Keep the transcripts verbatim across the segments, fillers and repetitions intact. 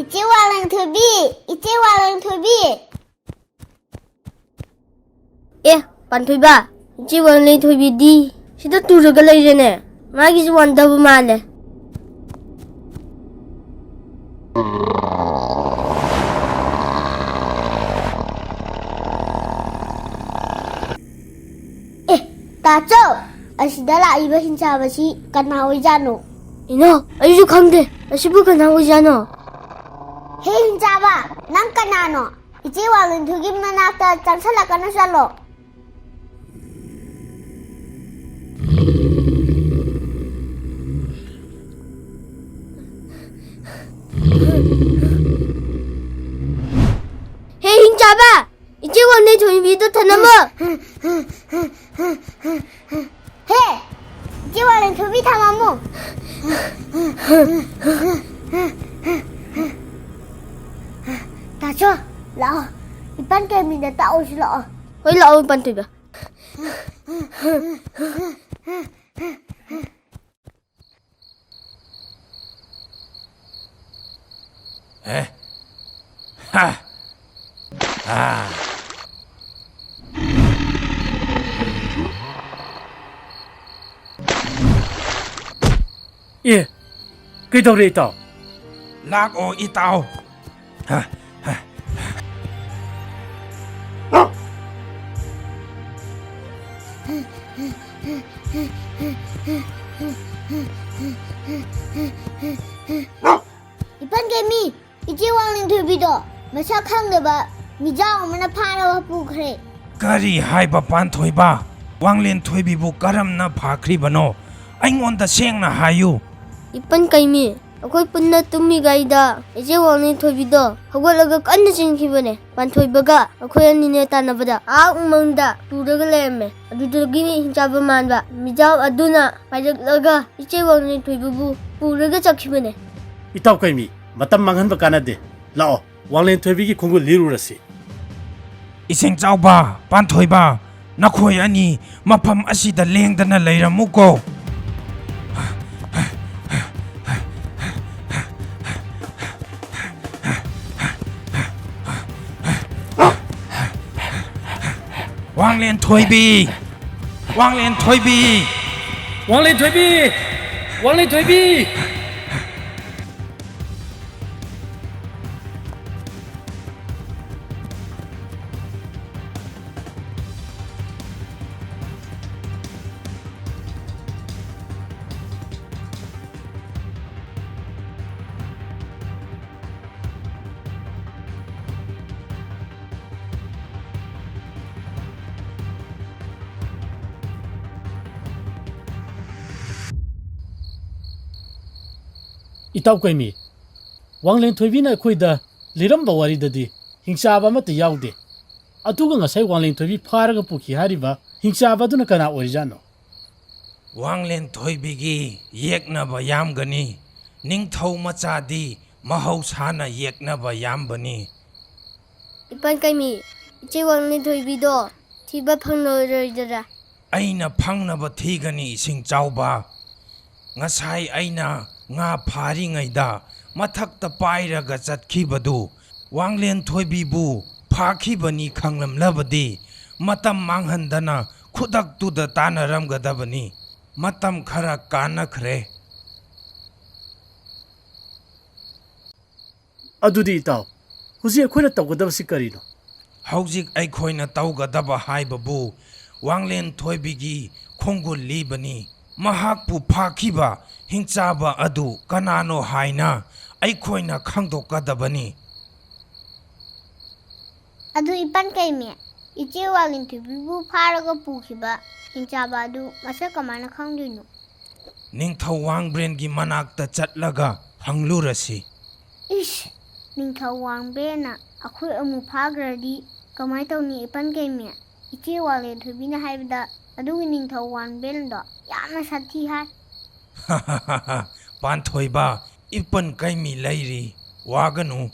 ꯏꯆꯦ ꯋꯥꯡꯂꯦꯟꯊꯣꯏꯕꯤ, ꯏꯆꯦ ꯋꯥꯡꯂꯦꯟꯊꯣꯏꯕꯤ꯫ ꯑꯦ, ꯄꯥꯟꯊꯣꯏꯕ, ꯏꯆꯦ ꯋꯥꯡꯂꯦꯟꯊꯣꯏꯕꯤꯗꯤ ꯁꯤꯗ ꯇꯨꯔꯒ ꯂꯩꯔꯦꯅꯦ꯫ ꯃꯥꯒꯤꯁꯨ ꯋꯥꯟꯗꯕ ꯃꯥꯜꯂꯦ꯫ ꯑꯦ, ꯇꯥꯆꯧ, ꯑꯁꯤꯗ ꯂꯥꯛꯏꯕ ꯍꯤꯡꯆꯥꯕꯁꯤ ꯀꯅꯥ ꯑꯣꯏꯖꯥꯠꯅꯣ? ꯏꯅꯣ, ꯑꯩꯁꯨ ꯈꯪꯗꯦ꯫ ꯑꯁꯤꯕꯨ ꯀꯅꯥ ꯑꯣꯏꯖꯥꯠꯅꯣ? ꯍꯦ ꯍꯤꯡꯆꯥꯕ, ꯅꯪ ꯀꯅꯥꯅꯣ? ꯏꯆꯦ ꯋꯥꯡꯂꯦꯟꯊꯣꯏꯒꯤ ꯃꯅꯥꯛꯇ ꯆꯪꯁꯜꯂꯛꯀꯅꯨ, ꯆꯠꯂꯣ꯫ ꯍꯦ ꯍꯤꯡꯆꯥꯕ! ꯏꯆꯦ ꯋꯥꯡꯂꯦꯟꯊꯣꯏꯕꯤꯗꯣ ꯊꯅꯝꯃꯣ! ꯍꯦ! ꯏꯆꯦ ꯋꯥꯡꯂꯦꯟꯊꯣꯏꯕꯤ ꯊꯅꯝꯃꯣ! ꯇꯥꯆꯧ, ꯂꯥꯛꯑꯣ꯫ ꯏꯄꯟ ꯀꯩꯃꯤꯗ ꯇꯥꯛꯎꯁꯤ ꯂꯥꯛꯑꯣ꯫ ꯍꯣꯏ, ꯂꯥꯛꯑꯣ, ꯏꯄꯟ ꯊꯣꯏꯕ꯫ ꯑꯦ? ꯍꯥ! ꯑꯥ! ꯑꯦ, ꯀꯩꯗꯧꯔꯦ, ꯏꯇꯥꯎ? ꯂꯥꯛꯑꯣ, ꯏꯇꯥꯎ꯫ ꯍꯥ, ꯍꯥ꯫ ꯏꯄꯟ ꯀꯩꯃꯤ, ꯏꯆꯦ ꯋꯥꯡꯂꯦꯟꯊꯣꯏꯕꯤꯗꯣ ꯃꯁꯛ ꯈꯪꯗꯕ ꯃꯤꯖꯥꯎ ꯑꯃꯅ ꯐꯥꯔꯒ ꯄꯨꯈ꯭ꯔꯦ꯫ ꯀꯔꯤ ꯍꯥꯏꯕ, ꯄꯥꯟꯊꯣꯏꯕ? ꯋꯥꯡꯂꯦꯟꯊꯣꯏꯕꯤꯕꯨ ꯀꯔꯝꯅ ꯐꯥꯈ꯭ꯔꯤꯕꯅꯣ? ꯑꯩꯉꯣꯟꯗ ꯁꯦꯡꯅ ꯍꯥꯏꯌꯨ꯫ ꯏꯄꯟ ꯀꯩꯃꯤ, ꯑꯩꯈꯣꯏ ꯄꯨꯟꯅ ꯇꯨꯝꯃꯤꯉꯩꯗ ꯏꯆꯦ ꯋꯥꯡꯂꯦꯟꯊꯣꯏꯕꯤꯗꯣ ꯍꯧꯒꯠꯂꯒ ꯀꯟꯅ ꯆꯦꯟꯈꯤꯕꯅꯦ꯫ ꯄꯥꯟꯊꯣꯏꯕꯒ ꯑꯩꯈꯣꯏ ꯑꯅꯤꯅꯦ ꯇꯥꯟꯅꯕꯗ ꯑꯥ ꯎꯃꯪꯗ ꯇꯨꯔꯒ ꯂꯩꯔꯝꯃꯦ꯫ ꯑꯗꯨꯗꯒꯤ ꯍꯤꯡꯆꯥꯕ ꯃꯥꯟꯕ ꯃꯤꯖꯥꯎ ꯑꯗꯨꯅ ꯄꯥꯏꯔꯛꯂꯒ ꯏꯆꯦ ꯋꯥꯡꯂꯦꯟꯊꯣꯏꯕꯤꯕꯨ ꯄꯨꯔꯒ ꯆꯠꯈꯤꯕꯅꯦ꯫ ꯏꯇꯥꯎ ꯀꯩꯃꯤ, ꯃꯇꯝ ꯃꯥꯡꯍꯟꯕ ꯀꯥꯟꯅꯗꯦ꯫ ꯂꯥꯛꯑꯣ, ꯋꯥꯡꯂꯦꯟꯊꯣꯏꯕꯤꯒꯤ ꯈꯣꯡꯒꯨꯜ ꯂꯤꯔꯨꯔꯁꯤ꯫ ꯏꯁꯤꯡꯆꯥꯎꯕ, ꯄꯥꯟꯊꯣꯏꯕ, ꯅꯈꯣꯏ ꯑꯅꯤ ꯃꯐꯝ ꯑꯁꯤꯗ ꯂꯦꯡꯗꯅ ꯂꯩꯔꯝꯃꯨꯀꯣ꯫ ꯋꯥꯡꯂꯦꯟ ꯊꯣꯏꯕꯤ! ꯋꯥꯡꯂꯦꯟ ꯊꯣꯏꯕꯤ! ꯋꯥꯡꯂꯦꯟ ꯊꯣꯏꯕꯤ! ꯋꯥꯡꯂꯦꯟ ꯊꯣꯏꯕꯤ! ꯏꯇꯥꯎ ꯀꯩꯃꯤ, ꯋꯥꯡꯂꯦꯟ ꯊꯣꯏꯕꯤꯅ ꯑꯩꯈꯣꯏꯗ ꯂꯤꯔꯝꯕ ꯋꯥꯔꯤꯗꯗꯤ ꯍꯤꯡꯆꯥꯕ ꯑꯃꯠꯇ ꯌꯥꯎꯗꯦ꯫ ꯑꯗꯨꯒ ꯉꯁꯥꯏ ꯋꯥꯡꯂꯦꯟ ꯊꯣꯏꯕꯤ ꯐꯥꯔꯒ ꯄꯨꯈꯤ ꯍꯥꯏꯔꯤꯕ ꯍꯤꯡꯆꯥꯕ ꯑꯗꯨꯅ ꯀꯅꯥ ꯑꯣꯏꯔꯤꯖꯥꯠꯅꯣ? ꯋꯥꯡꯂꯦꯟ ꯊꯣꯏꯕꯤꯒꯤ ꯌꯦꯛꯅꯕ ꯌꯥꯝꯒꯅꯤ꯫ ꯅꯤꯡꯊꯧ ꯃꯆꯥꯗꯤ ꯃꯍꯧꯁꯥꯅ ꯌꯦꯛꯅꯕ ꯌꯥꯝꯕꯅꯤ꯫ ꯏꯄꯟ ꯀꯩꯃꯤ, ꯏꯆꯦ ꯋꯥꯡꯂꯦꯟ ꯊꯣꯏꯕꯤꯗꯣ ꯊꯤꯕ ꯐꯪꯂꯔꯣꯏꯗꯔꯥ? ꯑꯩꯅ ꯐꯪꯅꯕ ꯊꯤꯒꯅꯤ, ꯏꯁꯤꯡ ꯆꯥꯎꯕ꯫ ꯉꯁꯥꯏ ꯑꯩꯅ ꯉꯥ ꯐꯥꯔꯤꯉꯩꯗ ꯃꯊꯛꯇ ꯄꯥꯏꯔꯒ ꯆꯠꯈꯤꯕꯗꯨ ꯋꯥꯡꯂꯦꯟ ꯊꯣꯏꯕꯤꯕꯨ ꯐꯥꯈꯤꯕꯅꯤ ꯈꯪꯂꯝꯂꯕꯗꯤ, ꯃꯇꯝ ꯃꯥꯡꯍꯟꯗꯅ ꯈꯨꯗꯛꯇꯨꯗ ꯇꯥꯟꯅꯔꯝꯒꯗꯕꯅꯤ꯫ ꯃꯇꯝ ꯈꯔ ꯀꯥꯟꯅꯈ꯭ꯔꯦ꯫ ꯑꯗꯨꯗꯤ ꯏꯇꯥꯎ, ꯍꯧꯖꯤꯛ ꯑꯩꯈꯣꯏꯅ ꯇꯧꯒꯗꯕꯁꯤ ꯀꯔꯤꯅꯣ? ꯍꯧꯖꯤꯛ ꯑꯩꯈꯣꯏꯅ ꯇꯧꯒꯗꯕ ꯍꯥꯏꯕꯕꯨ ꯋꯥꯡꯂꯦꯟ ꯊꯣꯏꯕꯤꯒꯤ ꯈꯣꯡꯒꯨꯜ ꯂꯤꯕꯅꯤ꯫ ꯃꯍꯥꯛꯄꯨ ꯐꯥꯈꯤꯕ ꯍꯤꯡꯆꯥꯕ ꯑꯗꯨ ꯀꯅꯥꯅꯣ ꯍꯥꯏꯅ ꯑꯩꯈꯣꯏꯅ ꯈꯪꯗꯣꯛꯀꯗꯕꯅꯤ꯫ ꯑꯗꯨ ꯏꯄꯟ ꯀꯩꯃꯤ, ꯏꯆꯦ ꯋꯥꯡꯂꯦꯟ ꯊꯣꯏꯕꯤꯕꯨ ꯐꯥꯔꯒ ꯄꯨꯈꯤꯕ ꯍꯤꯡꯆꯥꯕ ꯑꯗꯨ ꯃꯁꯛ ꯀꯃꯥꯏꯅ ꯈꯪꯗꯣꯏꯅꯣ? ꯅꯤꯡꯊꯧ ꯋꯥꯡꯕ꯭ꯔꯦꯟꯒꯤ ꯃꯅꯥꯛꯇ ꯆꯠꯂꯒ ꯍꯪꯂꯨꯔꯁꯤ꯫ ꯏꯁ, ꯅꯤꯡꯊꯧ ꯋꯥꯡꯕ꯭ꯔꯦꯟꯅ ꯑꯩꯈꯣꯏ ꯑꯃꯨꯛ ꯐꯥꯈ꯭ꯔꯗꯤ ꯀꯃꯥꯏ ꯇꯧꯅꯤ ꯏꯄꯟ ꯀꯩꯃꯤ? ꯏꯆꯦ ꯋꯥꯡꯂꯦꯟ ꯊꯣꯏꯕꯤꯅ ꯍꯥꯏꯕꯗ ꯑꯗꯨꯒꯤ ꯅꯤꯡꯊꯧ ꯋꯥꯡꯕ꯭ꯔꯦꯟꯗꯣ ꯌꯥꯝꯅ ꯁꯥꯊꯤ ꯍꯥꯏ꯫ ꯄꯥꯟꯊꯣꯏꯕ, ꯏꯄꯟ ꯀꯩꯃꯤ ꯂꯩꯔꯤ, ꯋꯥꯒꯅꯨ꯫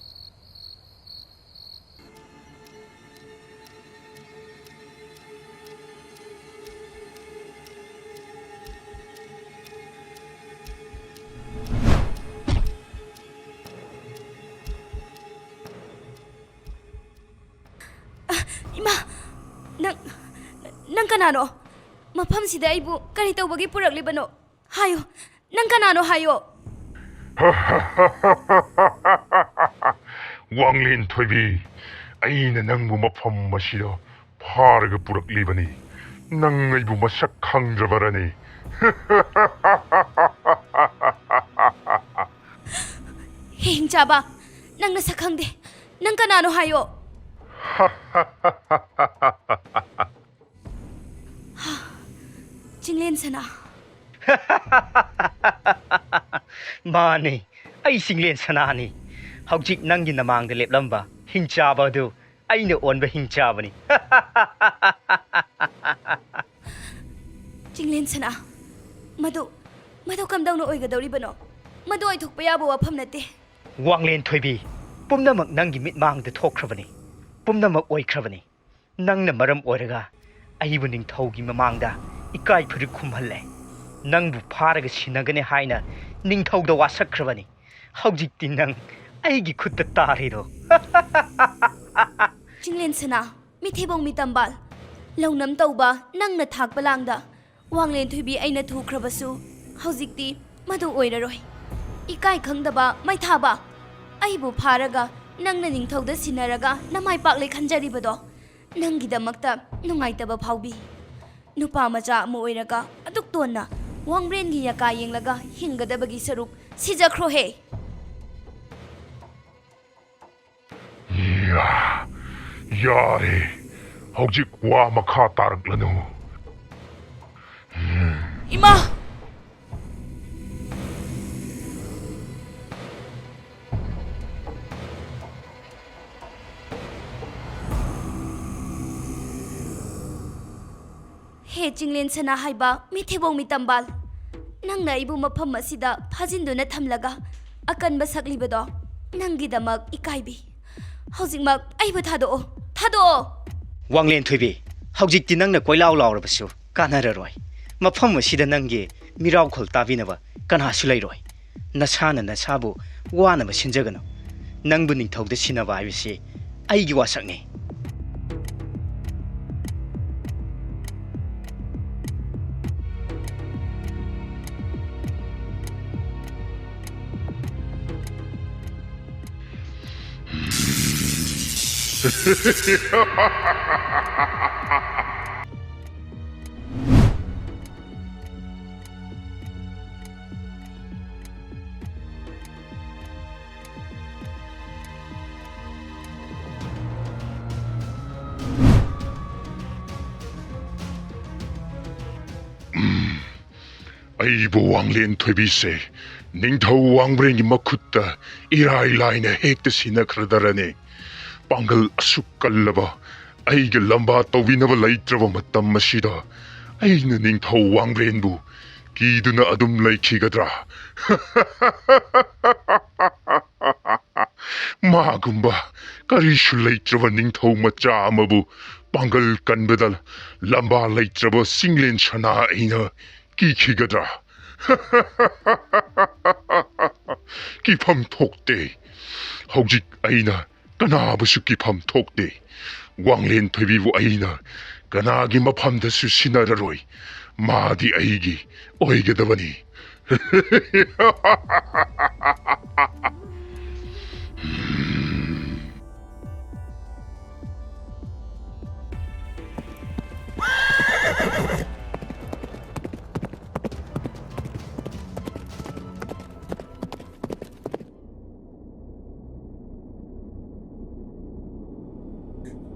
ꯏꯃꯥ, ꯅꯪ, ꯀꯅꯥꯅꯣ? ꯃꯐꯝꯁꯤꯗ ꯑꯩꯕꯨ ꯀꯔꯤ ꯇꯧꯕꯒꯤ ꯄꯨꯔꯛꯂꯤꯕꯅꯣ? ꯍꯥꯏꯌꯨ, ꯅꯪ ꯀꯅꯥꯅꯣ ꯍꯥꯏꯌꯣ꯫ ꯋꯥꯡꯂꯦꯟ ꯊꯣꯏꯕꯤ, ꯑꯩꯅ ꯅꯪꯕꯨ ꯃꯐꯝ ꯑꯁꯤꯗ ꯐꯥꯔꯒ ꯄꯨꯔꯛꯂꯤꯕꯅꯤ꯫ ꯅꯪ ꯑꯩꯕꯨ ꯃꯁꯛ ꯈꯪꯗ꯭ꯔꯕꯔꯅꯤ? ꯍꯦ ꯍꯤꯡꯆꯥꯕ, ꯅꯪ ꯅꯁꯛ ꯈꯪꯗꯦ꯫ ꯅꯪ ꯀꯅꯥꯅꯣ ꯍꯥꯏꯌꯣ꯫ ꯆꯤꯡꯂꯦꯟ ꯁꯅꯥ꯫ ꯃꯥꯅꯤ, ꯑꯩ ꯆꯤꯡꯂꯦꯟ ꯁꯅꯥꯅꯤ꯫ ꯍꯧꯖꯤꯛ ꯅꯪꯒꯤ ꯅꯃꯥꯡꯗ ꯂꯦꯞꯂꯝꯕ ꯍꯤꯡꯆꯥꯕ ꯑꯗꯨ ꯑꯩꯅ ꯑꯣꯟꯕ ꯍꯤꯡꯆꯥꯕꯅꯤ꯫ ꯆꯤꯡꯂꯦꯟ ꯁꯅꯥ, ꯃꯗꯨ, ꯃꯗꯨ ꯀꯝꯗꯧꯅ ꯑꯣꯏꯒꯗꯧꯔꯤꯕꯅꯣ? ꯃꯗꯨ ꯑꯣꯏꯊꯣꯛꯄ ꯌꯥꯕ ꯋꯥꯐꯝ ꯅꯠꯇꯦ꯫ ꯋꯥꯡꯂꯦꯟ ꯊꯣꯏꯕꯤ, ꯄꯨꯝꯅꯃꯛ ꯅꯪꯒꯤ ꯃꯤꯠꯃꯥꯡꯗ ꯊꯣꯛꯈ꯭ꯔꯕꯅꯤ꯫ ꯄꯨꯝꯅꯃꯛ ꯑꯣꯏꯈ꯭ꯔꯕꯅꯤ꯫ ꯅꯪꯅ ꯃꯔꯝ ꯑꯣꯏꯔꯒ ꯑꯩꯕꯨ ꯅꯤꯡꯊꯧꯒꯤ ꯃꯃꯥꯡꯗ ꯏꯀꯥꯏ ꯐꯨꯔꯤꯠ ꯈꯨꯝꯍꯜꯂꯦ꯫ ꯅꯪꯕꯨ ꯐꯥꯔꯒ ꯁꯤꯟꯅꯒꯅꯤ ꯍꯥꯏꯅ ꯅꯤꯡꯊꯧꯗ ꯋꯥꯁꯛꯈ꯭ꯔꯕꯅꯤ꯫ ꯍꯧꯖꯤꯛꯇꯤ ꯅꯪ ꯑꯩꯒꯤ ꯈꯨꯠꯇ ꯇꯥꯔꯦꯗꯣ꯫ ꯆꯤꯡꯂꯦꯟ ꯁꯅꯥ, ꯃꯤꯊꯤꯕꯣꯡ ꯃꯤꯇꯝꯕꯥꯜ, ꯂꯧꯅꯝ ꯇꯧꯕ ꯅꯪꯅ ꯊꯥꯛꯄ ꯂꯥꯡꯗ ꯋꯥꯡꯂꯦꯟ ꯊꯣꯏꯕꯤ ꯑꯩꯅ ꯊꯨꯈ꯭ꯔꯕꯁꯨ, ꯍꯧꯖꯤꯛꯇꯤ ꯃꯗꯨ ꯑꯣꯏꯔꯔꯣꯏ꯫ ꯏꯀꯥꯏ ꯈꯪꯗꯕ ꯃꯩꯊꯥꯕ, ꯑꯩꯕꯨ ꯐꯥꯔꯒ ꯅꯪꯅ ꯅꯤꯡꯊꯧꯗ ꯁꯤꯟꯅꯔꯒ ꯅꯃꯥꯏ ꯄꯥꯛꯂꯦ ꯈꯟꯖꯔꯤꯕꯗꯣ, ꯅꯪꯒꯤꯗꯃꯛꯇ ꯅꯨꯡꯉꯥꯏꯇꯕ ꯐꯥꯎꯕꯤ꯫ ꯅꯨꯄꯥ ꯃꯆꯥ ꯑꯃ ꯑꯣꯏꯔꯒ ꯑꯗꯨꯛ ꯇꯣꯟꯅ ꯋꯥꯡꯕ꯭ꯔꯦꯟꯒꯤ ꯌꯥꯀꯥ ꯌꯦꯡꯂꯒ ꯍꯤꯡꯒꯗꯕꯒꯤ ꯁꯔꯨꯛ ꯁꯤꯖꯈ꯭ꯔꯣꯍꯦ꯫ ꯌꯥ, ꯌꯥꯔꯦ꯫ ꯍꯧꯖꯤꯛ ꯋꯥ ꯃꯈꯥ ꯇꯥꯔꯛꯂꯅꯨ꯫ ꯏꯃꯥ! ꯍꯦ ꯆꯤꯡꯂꯦꯟ ꯁꯅꯥ ꯍꯥꯏꯕ ꯃꯤꯊꯤꯕꯣꯡ ꯃꯤꯇꯝꯕꯥꯜ, ꯅꯪꯅ ꯑꯩꯕꯨ ꯃꯐꯝ ꯑꯁꯤꯗ ꯐꯥꯖꯤꯟꯗꯨꯅ ꯊꯝꯂꯒ ꯑꯀꯟꯕ ꯁꯛꯂꯤꯕꯗꯣ ꯅꯪꯒꯤꯗꯃꯛ ꯏꯀꯥꯏꯕꯤ꯫ ꯍꯧꯖꯤꯛꯃꯛ ꯑꯩꯕꯨ ꯊꯥꯗꯣꯛꯑꯣ, ꯊꯥꯗꯣꯛꯑꯣ! ꯋꯥꯡꯂꯦꯟ ꯊꯣꯏꯕꯤ, ꯍꯧꯖꯤꯛꯇꯤ ꯅꯪꯅ ꯀꯣꯏꯂꯥꯎ ꯂꯥꯎꯔꯕꯁꯨ ꯀꯥꯟꯅꯔꯔꯣꯏ꯫ ꯃꯐꯝ ꯑꯁꯤꯗ ꯅꯪꯒꯤ ꯃꯤꯔꯥꯎꯈꯣꯜ ꯇꯥꯕꯤꯅꯕ ꯀꯅꯥꯁꯨ ꯂꯩꯔꯣꯏ꯫ ꯅꯁꯥꯅ ꯅꯁꯥꯕꯨ ꯋꯥꯅꯕ ꯁꯤꯟꯖꯒꯅꯨ꯫ ꯅꯪꯕꯨ ꯅꯤꯡꯊꯧꯗ ꯁꯤꯟꯅꯕ ꯍꯥꯏꯕꯁꯤ ꯑꯩꯒꯤ ꯋꯥꯁꯛꯅꯤ꯫ ꯑꯩꯕꯨ ꯋꯥꯡꯂꯦꯟ ꯊꯣꯏꯕꯤꯁꯦ ꯅꯤꯡꯊꯧ ꯋꯥꯡꯕ꯭ꯔꯦꯟꯒꯤ ꯃꯈꯨꯠꯇ ꯏꯔꯥꯏ ꯂꯥꯏꯅ ꯍꯦꯛꯇ ꯁꯤꯟꯅꯈ꯭ꯔꯗꯔꯅꯤ꯫ ꯄꯥꯡꯒꯜ ꯑꯁꯨꯛ ꯀꯜꯂꯕ ꯑꯩꯒ ꯂꯝꯕꯥ ꯇꯧꯕꯤꯅꯕ ꯂꯩꯇ꯭ꯔꯕ ꯃꯇꯝ ꯑꯁꯤꯗ ꯑꯩꯅ ꯅꯤꯡꯊꯧ ꯋꯥꯡꯕ꯭ꯔꯦꯟꯕꯨ ꯀꯤꯗꯨꯅ ꯑꯗꯨꯝ ꯂꯩꯈꯤꯒꯗ꯭ꯔꯥ? ꯃꯥꯒꯨꯝꯕ ꯀꯔꯤꯁꯨ ꯂꯩꯇ꯭ꯔꯕ ꯅꯤꯡꯊꯧ ꯃꯆꯥ ꯑꯃꯕꯨ ꯄꯥꯡꯒꯜ ꯀꯟꯕꯗ ꯂꯝꯕꯥ ꯂꯩꯇ꯭ꯔꯕ ꯆꯤꯡꯂꯦꯟ ꯁꯅꯥ ꯑꯩꯅ ꯀꯤꯈꯤꯒꯗ꯭ꯔꯥ? ꯀꯤꯐꯝ ꯊꯣꯛꯇꯦ꯫ ꯍꯧꯖꯤꯛ ꯑꯩꯅ ꯀꯅꯥꯕꯨꯁꯨ ꯀꯤꯐꯝ ꯊꯣꯛꯇꯦ꯫ ꯋꯥꯡꯂꯦꯟ ꯊꯣꯏꯕꯤꯕꯨ ꯑꯩꯅ ꯀꯅꯥꯒꯤ ꯃꯐꯝꯗꯁꯨ ꯁꯤꯟꯅꯔꯔꯣꯏ꯫ ꯃꯥꯗꯤ ꯑꯩꯒꯤ ꯑꯣꯏꯒꯗꯕꯅꯤ꯫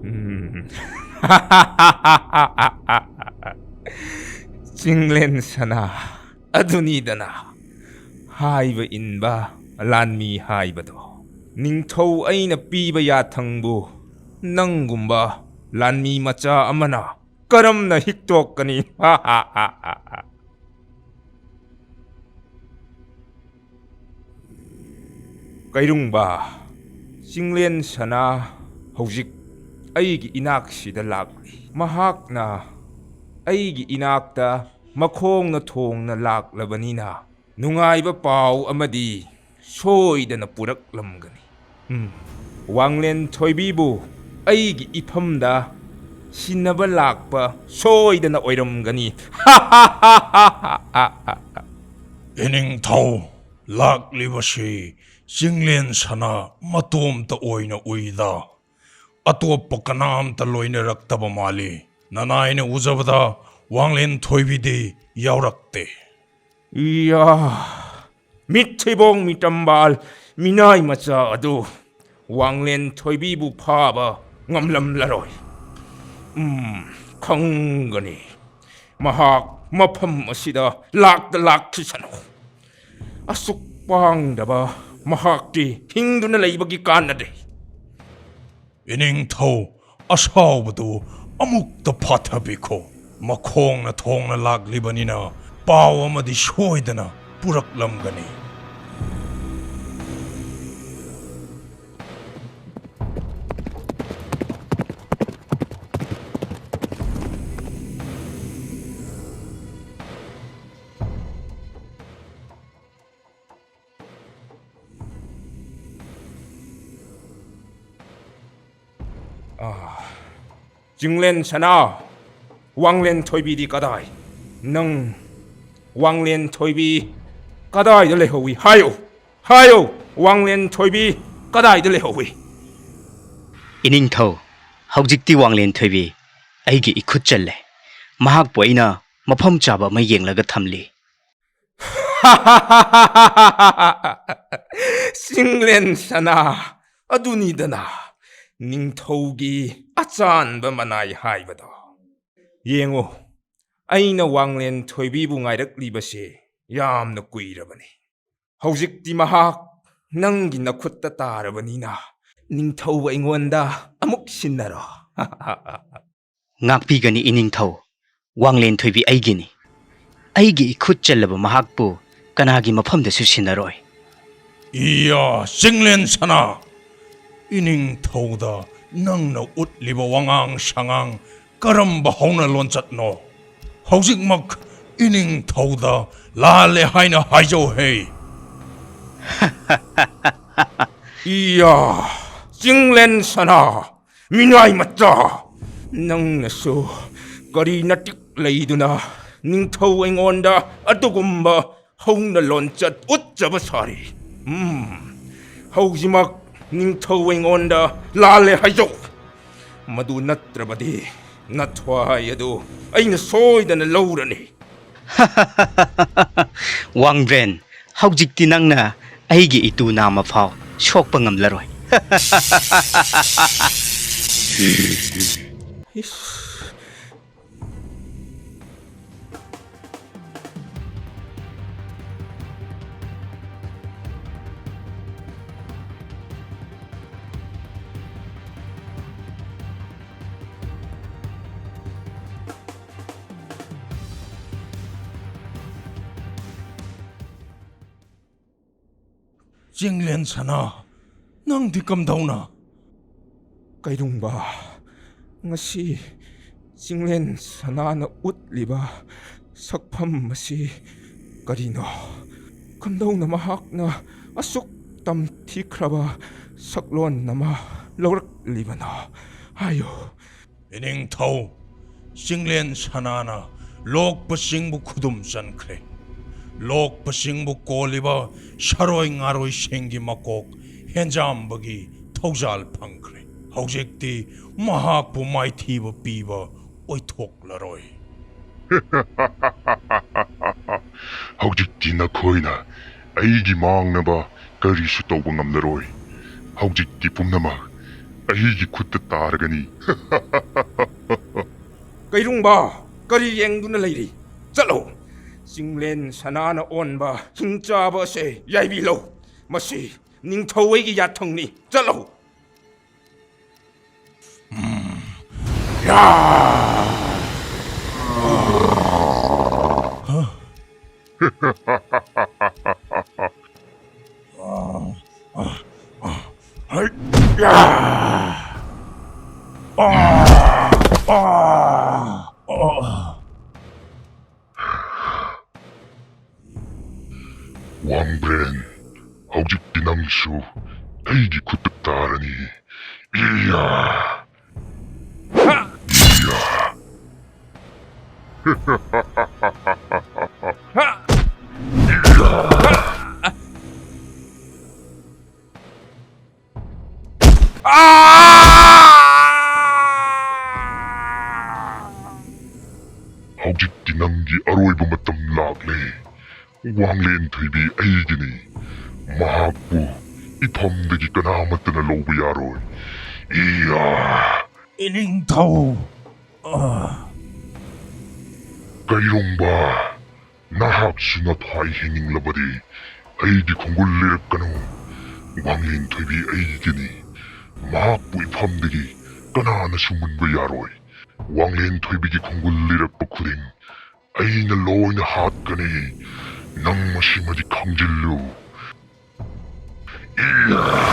ꯎꯝ꯫ ꯆꯤꯡꯂꯦꯟ ꯁꯅꯥ ꯑꯗꯨꯅꯤꯗꯅ, ꯍꯥꯏꯕ ꯏꯟꯕ ꯂꯥꯟꯃꯤ ꯍꯥꯏꯕꯗꯣ꯫ ꯅꯤꯡꯊꯧ ꯑꯩꯅ ꯄꯤꯕ ꯌꯥꯊꯪꯕꯨ ꯅꯪꯒꯨꯝꯕ ꯂꯥꯟꯃꯤ ꯃꯆꯥ ꯑꯃꯅ ꯀꯔꯝꯅ ꯍꯤꯛꯇꯣꯛꯀꯅꯤ? ꯀꯩꯔꯨꯡꯕ, ꯆꯤꯡꯂꯦꯟ ꯁꯅꯥ ꯍꯧꯖꯤꯛ ꯑꯩꯒꯤ ꯏꯅꯥꯛꯁꯤꯗ ꯂꯥꯛꯂꯤ꯫ ꯃꯍꯥꯛꯅ ꯑꯩꯒꯤ ꯏꯅꯥꯛꯇ ꯃꯈꯣꯡꯅ ꯊꯣꯡꯅ ꯂꯥꯛꯂꯕꯅꯤꯅ, ꯅꯨꯡꯉꯥꯏꯕ ꯄꯥꯎ ꯑꯃꯗꯤ ꯁꯣꯏꯗꯅ ꯄꯨꯔꯛꯂꯝꯒꯅꯤ꯫ ꯎꯝ, ꯋꯥꯡꯂꯦꯟ ꯊꯣꯏꯕꯤꯕꯨ ꯑꯩꯒꯤ ꯏꯐꯝꯗ ꯁꯤꯟꯅꯕ ꯂꯥꯛꯄ ꯁꯣꯏꯗꯅ ꯑꯣꯏꯔꯝꯒꯅꯤ꯫ ꯏꯅꯤꯡꯊꯧ, ꯂꯥꯛꯂꯤꯕꯁꯤ ꯆꯤꯡꯂꯦꯟ ꯁꯅꯥ ꯃꯇꯣꯝꯇ ꯑꯣꯏꯅ ꯎꯏꯗ꯫ ꯑꯇꯣꯞꯄ ꯀꯅꯥꯝꯇ ꯂꯣꯏꯅꯔꯛꯇꯕ ꯃꯥꯜꯂꯤ꯫ ꯅꯅꯥꯏꯅ ꯎꯖꯕꯗ ꯋꯥꯡꯂꯦꯟ ꯊꯣꯏꯕꯤꯗꯤ ꯌꯥꯎꯔꯛꯇꯦ꯫ ꯏꯌꯥ, ꯃꯤꯠ ꯊꯤꯕꯣꯡ ꯃꯤꯇꯝꯕꯥꯜ ꯃꯤꯅꯥꯏ ꯃꯆꯥ ꯑꯗꯨ ꯋꯥꯡꯂꯦꯟ ꯊꯣꯏꯕꯤꯕꯨ ꯐꯥꯕ ꯉꯝꯂꯝꯂꯔꯣꯏ꯫ ꯎꯝ, ꯈꯪꯒꯅꯤ꯫ ꯃꯍꯥꯛ ꯃꯐꯝ ꯑꯁꯤꯗ ꯂꯥꯛꯇ ꯂꯥꯛꯈꯤꯁꯅꯨ꯫ ꯑꯁꯨꯛ ꯄꯥꯡꯗꯕ ꯃꯍꯥꯛꯇꯤ ꯍꯤꯡꯗꯨꯅ ꯂꯩꯕꯒꯤ ꯀꯥꯟꯅꯗꯦ꯫ ꯏꯅꯤꯡꯊꯧ ꯑꯁꯥꯎꯕꯗꯨ ꯑꯃꯨꯛꯇ ꯐꯥꯊꯕꯤꯈꯣ꯫ ꯃꯈꯣꯡꯅ ꯊꯣꯡꯅ ꯂꯥꯛꯂꯤꯕꯅꯤꯅ ꯄꯥꯎ ꯑꯃꯗꯤ ꯁꯣꯏꯗꯅ ꯄꯨꯔꯛꯂꯝꯒꯅꯤ꯫ ꯑꯥ, ꯆꯤꯡꯂꯦꯟ ꯁꯅꯥ, ꯋꯥꯡꯂꯦꯟ ꯊꯣꯏꯕꯤꯗꯤ ꯀꯗꯥꯏ? ꯅꯪ ꯋꯥꯡꯂꯦꯟ ꯊꯣꯏꯕꯤ ꯀꯗꯥꯏꯗ ꯂꯩꯍꯧꯏ? ꯍꯥꯏꯌꯨ, ꯍꯥꯏꯌꯨ, ꯋꯥꯡꯂꯦꯟ ꯊꯣꯏꯕꯤ ꯀꯗꯥꯏꯗ ꯂꯩꯍꯧꯏ? ꯏꯅꯤꯡꯊꯧ, ꯍꯧꯖꯤꯛꯇꯤ ꯋꯥꯡꯂꯦꯟ ꯊꯣꯏꯕꯤ ꯑꯩꯒꯤ ꯏꯈꯨꯠ ꯆꯜꯂꯦ꯫ ꯃꯍꯥꯛꯄꯨ ꯑꯩꯅ ꯃꯐꯝ ꯆꯥꯕ ꯑꯃ ꯌꯦꯡꯂꯒ ꯊꯝꯂꯤ꯫ ꯆꯤꯡꯂꯦꯟ ꯁꯅꯥ, ꯑꯗꯨꯅꯤꯗꯅ ꯅꯤꯡꯊꯧꯒꯤ ꯑꯆꯥꯟꯕ ꯃꯅꯥꯏ ꯍꯥꯏꯕꯗꯣ꯫ ꯌꯦꯡꯉꯨ, ꯑꯩꯅ ꯋꯥꯡꯂꯦꯟ ꯊꯣꯏꯕꯤꯕꯨ ꯉꯥꯏꯔꯛꯂꯤꯕꯁꯦ ꯌꯥꯝꯅ ꯀꯨꯏꯔꯕꯅꯤ꯫ ꯍꯧꯖꯤꯛꯇꯤ ꯃꯍꯥꯛ ꯅꯪꯒꯤ ꯅꯈꯨꯠꯇ ꯇꯥꯔꯕꯅꯤꯅ, ꯅꯤꯡꯊꯧ ꯑꯩꯉꯣꯟꯗ ꯑꯃꯨꯛ ꯁꯤꯟꯅꯔꯣ꯫ ꯉꯥꯛꯄꯤꯒꯅꯤ ꯏꯅꯤꯡꯊꯧ, ꯋꯥꯡꯂꯦꯟ ꯊꯣꯏꯕꯤ ꯑꯩꯒꯤꯅꯤ꯫ ꯑꯩꯒꯤ ꯏꯈꯨꯠ ꯆꯜꯂꯕ ꯃꯍꯥꯛꯄꯨ ꯀꯅꯥꯒꯤ ꯃꯐꯝꯗꯁꯨ ꯁꯤꯟꯅꯔꯣꯏ꯫ ꯏꯌꯥ, ꯆꯤꯡꯂꯦꯟ ꯁꯅꯥ! ꯏꯅꯤꯡꯊꯧꯗ ꯅꯪꯅ ꯎꯠꯂꯤꯕ ꯋꯥꯉꯥꯡ ꯁꯉꯥꯡ ꯀꯔꯝꯕ ꯍꯧꯅ ꯂꯣꯟꯆꯠꯅꯣ? ꯍꯧꯖꯤꯛꯃꯛ ꯏꯅꯤꯡꯊꯧꯗ ꯂꯥꯜꯂꯦ ꯍꯥꯏꯅ ꯍꯥꯏꯖꯧ ꯍꯦ! ꯏꯌꯥ, ꯆꯤꯡꯂꯦꯟ ꯁꯅꯥ, ꯃꯤꯅꯥꯏ ꯃꯆꯥ, ꯅꯪꯅꯁꯨ ꯀꯔꯤ ꯅꯇꯤꯛ ꯂꯩꯗꯨꯅ ꯅꯤꯡꯊꯧ ꯑꯩꯉꯣꯟꯗ ꯑꯗꯨꯒꯨꯝꯕ ꯍꯧꯅ ꯂꯣꯟꯆꯠ ꯎꯠꯆꯕ ꯁꯥꯔꯤ? ꯎꯝ, ꯍꯧꯖꯤꯛꯃꯛ ꯅꯤꯡꯊꯧ ꯑꯩꯉꯣꯟꯗ ꯂꯥꯜꯂꯦ ꯍꯥꯏꯖꯧ꯫ ꯃꯗꯨ ꯅꯠꯇ꯭ꯔꯕꯗꯤ ꯅꯊ꯭ꯋꯥꯏ ꯑꯗꯨ ꯑꯩꯅ ꯁꯣꯏꯗꯅ ꯂꯧꯔꯅꯤ꯫ ꯋꯥꯡꯕ꯭ꯔꯦꯟ, ꯍꯧꯖꯤꯛꯇꯤ ꯅꯪꯅ ꯑꯩꯒꯤ ꯏꯇꯨ ꯅꯥꯃ ꯐꯥꯎ ꯁꯣꯛꯄ ꯉꯝꯂꯔꯣꯏ꯫ ꯏꯁ꯫ ꯆꯤꯡꯂꯦꯟ ꯁꯅꯥ, ꯅꯪꯗꯤ ꯀꯝꯗꯧꯅ? ꯀꯩꯔꯨꯡꯕ, ꯉꯁꯤ ꯆꯤꯡꯂꯦꯟ ꯁꯅꯥꯅ ꯎꯠꯂꯤꯕ ꯁꯛꯐꯝ ꯑꯁꯤ ꯀꯔꯤꯅꯣ? ꯀꯝꯗꯧꯅ ꯃꯍꯥꯛꯅ ꯑꯁꯨꯛ ꯇꯝꯊꯤꯈ꯭ꯔꯕ ꯁꯛꯂꯣꯟ ꯑꯃ ꯂꯧꯔꯛꯂꯤꯕꯅꯣ? ꯍꯥꯏꯌꯨ꯫ ꯏꯅꯤꯡꯊꯧ, ꯆꯤꯡꯂꯦꯟ ꯁꯅꯥꯅ ꯂꯣꯛꯄꯁꯤꯡꯕꯨ ꯈꯨꯗꯨꯝ ꯆꯟꯈ꯭ꯔꯦ꯫ ꯂꯣꯛꯄꯁꯤꯡꯕꯨ ꯀꯣꯜꯂꯤꯕ ꯁꯥꯔꯣꯏ ꯉꯥꯔꯣꯏꯁꯤꯡꯒꯤ ꯃꯀꯣꯛ ꯍꯦꯟꯖꯥꯝꯕꯒꯤ ꯊꯧꯖꯥꯜ ꯐꯪꯈ꯭ꯔꯦ꯫ ꯍꯧꯖꯤꯛꯇꯤ ꯃꯍꯥꯛꯄꯨ ꯃꯥꯏꯊꯤꯕ ꯄꯤꯕ ꯑꯣꯏꯊꯣꯛꯂꯔꯣꯏ꯫ ꯍꯧꯖꯤꯛꯇꯤ ꯅꯈꯣꯏꯅ ꯑꯩꯒꯤ ꯃꯥꯡꯅꯕ ꯀꯔꯤꯁꯨ ꯇꯧꯕ ꯉꯝꯂꯔꯣꯏ꯫ ꯍꯧꯖꯤꯛꯇꯤ ꯄꯨꯝꯅꯃꯛ ꯑꯩꯒꯤ ꯈꯨꯠꯇ ꯇꯥꯔꯒꯅꯤ꯫ ꯀꯩꯔꯨꯡꯕ, ꯀꯔꯤ ꯌꯦꯡꯗꯨꯅ ꯂꯩꯔꯤ? ꯆꯠꯂꯣ! ꯆꯤꯡꯂꯦꯟ ꯁꯅꯥꯅ ꯑꯣꯟꯕ ꯍꯤꯡꯆꯥꯕ ꯑꯁꯦ ꯌꯥꯏꯕꯤꯂꯧ꯫ ꯃꯁꯤ ꯅꯤꯡꯊꯧ ꯑꯩꯒꯤ ꯌꯥꯊꯪꯅꯤ꯫ ꯆꯠꯂꯣ! ꯋꯥꯡꯕ꯭ꯔꯦꯟ, ꯍꯧꯖꯤꯛꯇꯤ ꯅꯪꯁꯨ ꯑꯩꯒꯤ ꯈꯨꯠꯇ ꯇꯥꯔꯅꯤ꯫ ꯏꯌꯥ! ꯏꯌꯥ! ꯏꯌꯥ! ꯋꯥꯡꯂꯦꯟ ꯊꯣꯏꯕꯤ ꯑꯩꯒꯤꯅꯤ꯫ ꯃꯍꯥꯛꯄꯨ ꯏꯐꯝꯗꯒꯤ ꯀꯅꯥꯃꯠꯇꯅ ꯂꯧꯕ ꯌꯥꯔꯣꯏ꯫ ꯏꯌꯥ! ꯏꯅꯤꯡꯊꯧ꯫ ꯑ, ꯀꯩꯔꯣꯡꯕ, ꯅꯍꯥꯛꯁꯨ ꯅꯊ꯭ꯋꯥꯏ ꯍꯤꯡꯅꯤꯡꯂꯕꯗꯤ ꯑꯩꯒꯤ ꯈꯣꯡꯒꯨꯜ ꯂꯤꯔꯛꯀꯅꯨ꯫ ꯋꯥꯡꯂꯦꯟ ꯊꯣꯏꯕꯤ ꯑꯩꯒꯤꯅꯤ꯫ ꯃꯍꯥꯛꯄꯨ ꯏꯐꯝꯗꯒꯤ ꯀꯅꯥꯅꯁꯨ ꯃꯨꯟꯕ ꯌꯥꯔꯣꯏ꯫ ꯋꯥꯡꯂꯦꯟ ꯊꯣꯏꯕꯤꯒꯤ ꯈꯣꯡꯒꯨꯜ ꯂꯤꯔꯛꯄ ꯈꯨꯗꯤꯡ ꯑꯩꯅ ꯂꯣꯏꯅ ꯍꯥꯠꯀꯅꯤ꯫ ꯅꯪ ꯃꯁꯤꯃꯗꯤ ꯈꯪꯖꯤꯜꯂꯨ꯫ ꯏꯌꯥ!